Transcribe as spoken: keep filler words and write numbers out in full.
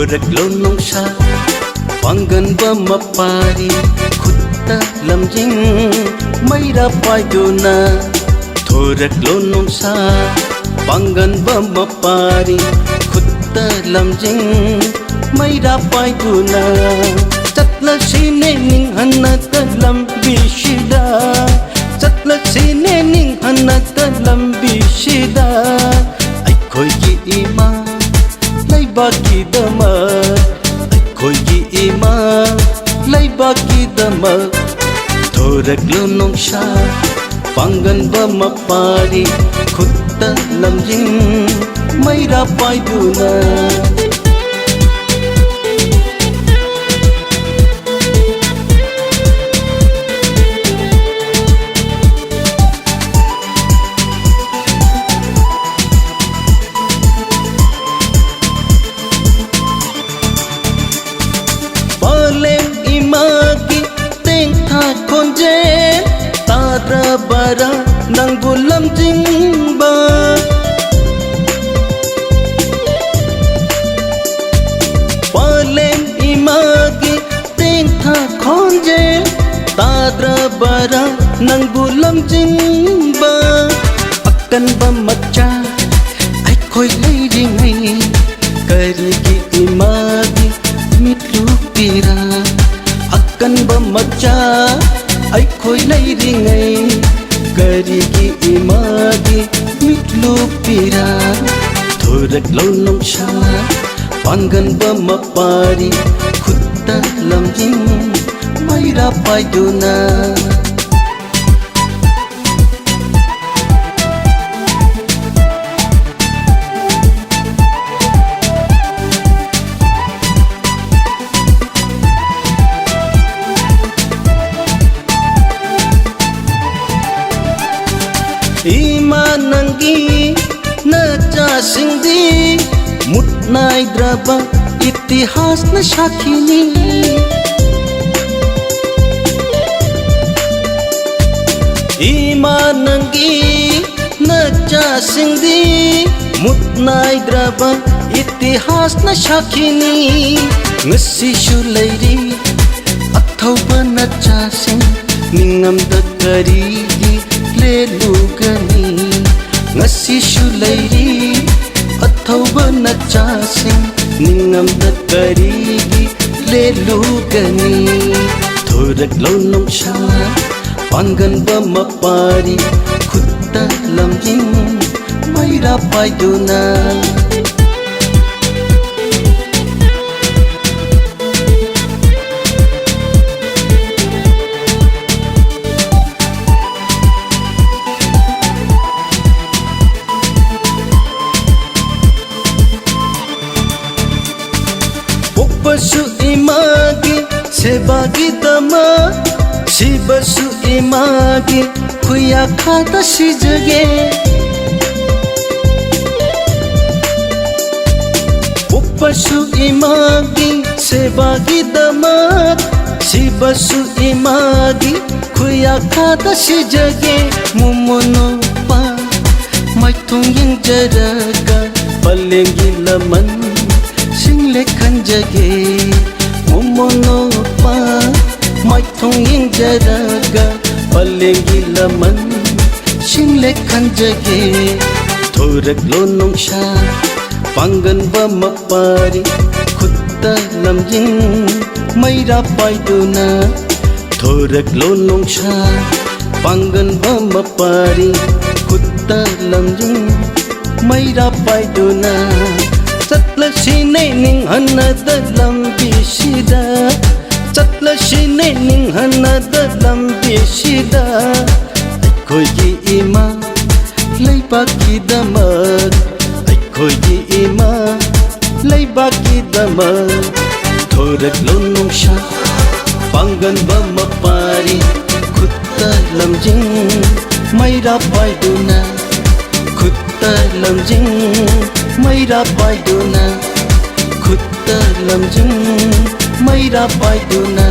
ꯊꯣꯔꯛꯂꯣ ꯅꯨꯡꯁꯥ ꯄꯥꯡꯒꯟꯕ ꯃꯄꯥꯔꯤ, ꯈꯨꯠꯇ ꯂꯝꯖꯤꯡ ꯃꯩꯔꯥ ꯄꯥꯏꯗꯨꯅ꯫ ꯊꯣꯔꯛꯂꯣ ꯅꯨꯡꯁꯥ ꯄꯥꯡꯒꯟꯕ ꯃꯄꯥꯔꯤ, ꯈꯨꯠꯇ ꯂꯝꯖꯤꯡ ꯃꯩꯔꯥ ꯄꯥꯏꯗꯨꯅ꯫ ꯆꯠꯂꯁꯤꯅꯦ ꯅꯤꯡꯍꯟꯅꯗ ꯂꯝꯕꯤꯁꯤꯗ, ꯆꯠꯂꯁꯤꯅꯦ ꯅꯤꯡꯍꯟꯅꯗ ꯂꯝꯕꯤꯁꯤꯗ꯫ ꯑꯩꯈꯣꯏꯒꯤ ꯏꯃꯥ ꯂꯩꯕꯥꯛꯀꯤꯗꯃꯛ, ꯑꯩꯈꯣꯏꯒꯤ ꯏꯃꯥ ꯂꯩꯕꯥꯛꯀꯤꯗꯃꯛ꯫ ꯊꯣꯔꯛꯂꯣ ꯅꯨꯡꯁꯥ ꯄꯥꯡꯒꯟꯕ ꯃꯄꯥꯔꯤ, ꯈꯨꯠꯇ ꯂꯝꯖꯤꯡ ꯃꯩꯔꯥ ꯄꯥꯏꯗꯨꯅ꯫ ꯄꯥꯂꯦꯝ ꯏꯃꯥꯒꯤ ꯇꯦꯡꯊꯥ ꯈꯣꯟꯖꯦꯜ ꯇꯥꯗ꯭ꯔꯕꯔꯥ ꯅꯪꯕꯨ ꯂꯝꯖꯤꯡꯕ? ꯄꯥꯂꯦꯝ ꯏꯃꯥꯒꯤ ꯇꯦꯡꯊꯥ ꯈꯣꯟꯖꯦꯜ ꯇꯥꯗ꯭ꯔꯕꯔꯥ ꯅꯪꯕꯨ ꯂꯝꯖꯤꯡꯕ? ꯑꯀꯟꯕ ꯃꯆꯥ ꯑꯩꯈꯣꯏ ꯂꯩꯔꯤꯉꯩ ꯀꯔꯤꯒꯤ ꯏꯃꯥꯒꯤ ꯃꯤꯠꯂꯨꯄꯤꯔꯥ? ꯑꯀꯟꯕ ꯃꯆꯥ ꯑꯩꯈꯣꯏ ꯂꯩꯔꯤꯉꯩ ꯀꯔꯤꯒꯤ ꯏꯃꯥꯒꯤ ꯃꯤꯠꯂꯨꯄꯤꯔꯥ? ꯊꯣꯔꯛꯂꯣ ꯅꯨꯡꯁꯥ ꯄꯥꯡꯒꯟꯕ ꯃꯄꯥꯔꯤ, ꯈꯨꯠꯇ ꯂꯝꯖꯤꯡ ꯃꯩꯔꯥ ꯄꯥꯏꯗꯨꯅ꯫ ꯏꯃꯥ ꯅꯪꯒꯤ ꯅꯆꯥꯁꯤꯡꯗꯤ ꯃꯨꯠ ꯅꯥꯏꯗ꯭ꯔꯕ ꯏꯇꯤꯍꯥꯁꯅ ꯁꯥꯈꯤꯅꯤ꯫ ꯏꯃꯥ ꯅꯪꯒꯤ ꯅꯆꯥꯁꯤꯡꯗꯤ ꯃꯨꯠ ꯅꯥꯏꯗ꯭ꯔꯕ ꯏꯇꯤꯍꯥꯁꯅ ꯁꯥꯈꯤꯅꯤ꯫ ꯉꯁꯤꯁꯨ ꯂꯩꯔꯤ ꯑꯊꯧꯕ ꯅꯆꯥꯁꯤꯡ, ꯅꯤꯡꯉꯝꯗ ꯀꯔꯤꯒꯤ ꯂꯦꯜꯂꯨꯒꯅꯤ? ꯉꯁꯤꯁꯨ ꯂꯩꯔꯤ ꯑꯊꯧꯕ ꯅꯆꯥꯁꯤꯡ, ꯅꯤꯡꯉꯝꯗ ꯀꯔꯤꯒꯤ ꯂꯦꯜꯂꯨꯒꯅꯤ? ꯊꯣꯔꯛꯂꯣ ꯅꯣꯡꯁꯥ, ꯄꯥꯡꯒꯟꯕ ꯃꯄꯥꯔꯤ, ꯈꯨꯠꯇ ꯂꯝꯖꯤꯡ ꯃꯩꯔꯥ ꯄꯥꯏꯗꯨꯅ꯫ ꯄꯣꯛꯄꯁꯨ ꯏꯃꯥꯒꯤ ꯁꯦꯕꯥꯒꯤꯗꯃꯛ, ꯁꯤꯕꯁꯨ ꯏꯃꯥꯒꯤ ꯈꯨꯌꯥꯈꯥꯗ ꯁꯤꯖꯒꯦ꯫ ꯄꯣꯛꯄꯁꯨ ꯏꯃꯥꯒꯤ ꯁꯦꯕꯥꯒꯤꯗꯃꯛ, ꯁꯤꯕꯁꯨ ꯏꯃꯥꯒꯤ ꯈꯨꯌꯥꯈꯥꯗ ꯁꯤꯖꯒꯦ꯫ ꯃꯣꯃꯣ ꯅꯨꯄꯥ ꯃꯥꯏꯊꯣꯡ ꯌꯦꯡꯖꯔꯒ ꯄꯂꯦꯝꯒꯤ ꯂꯃꯟ ꯁꯤꯡꯂꯦ ꯈꯟꯖꯒꯦ꯫ ꯃꯣꯃꯣ ꯅꯨꯄꯥ ꯃꯥꯏꯊꯣꯡ ꯌꯦꯡꯖꯔꯒ ꯄꯂꯦꯝꯒꯤ ꯂꯃꯟ ꯁꯤꯡꯂꯦ ꯈꯟꯖꯒꯦ꯫ ꯊꯣꯔꯛꯂꯣ ꯅꯣꯡꯁꯥ, ꯄꯥꯡꯒꯟꯕ ꯃꯄꯥꯔꯤ, ꯈꯨꯠꯇ ꯂꯝꯖꯤꯡ ꯃꯩꯔꯥ ꯄꯥꯏꯗꯨꯅ꯫ ꯊꯣꯔꯛꯂꯣ ꯅꯣꯡꯁꯥ, ꯄꯥꯡꯒꯟꯕ ꯃꯄꯥꯔꯤ, ꯈꯨꯠꯇ ꯂꯝꯖꯤꯡ ꯃꯩꯔꯥ ꯄꯥꯏꯗꯨꯅ꯫ ꯆꯠꯂꯁꯤꯅꯦ ꯅꯤꯡꯍꯟꯅꯗ ꯂꯝꯕꯤꯁꯤꯗ, ꯆꯠꯂꯁꯤꯅꯦ ꯅꯤꯡꯍꯟꯅꯗ ꯂꯝꯕꯤꯁꯤꯗ꯫ ꯑꯩꯈꯣꯏꯒꯤ ꯏꯃꯥ ꯂꯩꯕꯥꯛꯀꯤꯗꯃꯛ, ꯑꯩꯈꯣꯏꯒꯤ ꯏꯃꯥ ꯂꯩꯕꯥꯛꯀꯤꯗꯃꯛ꯫ ꯊꯣꯔꯛꯂꯣ ꯅꯣꯡꯁꯥ, ꯄꯥꯡꯒꯟꯕ ꯃꯄꯥꯔꯤ, ꯈꯨꯠꯇ ꯂꯝꯖꯤꯡ ꯃꯩꯔꯥ ꯄꯥꯏꯗꯨꯅ, ꯈꯨꯠꯇ ꯂꯝꯖꯤꯡ ꯃꯩꯔꯥ ꯄꯥꯏꯗꯨꯅ, ꯈꯨꯠꯇ ꯂꯝꯖꯤꯡ ꯃꯩꯔꯥ ꯄꯥꯏꯗꯨꯅ꯫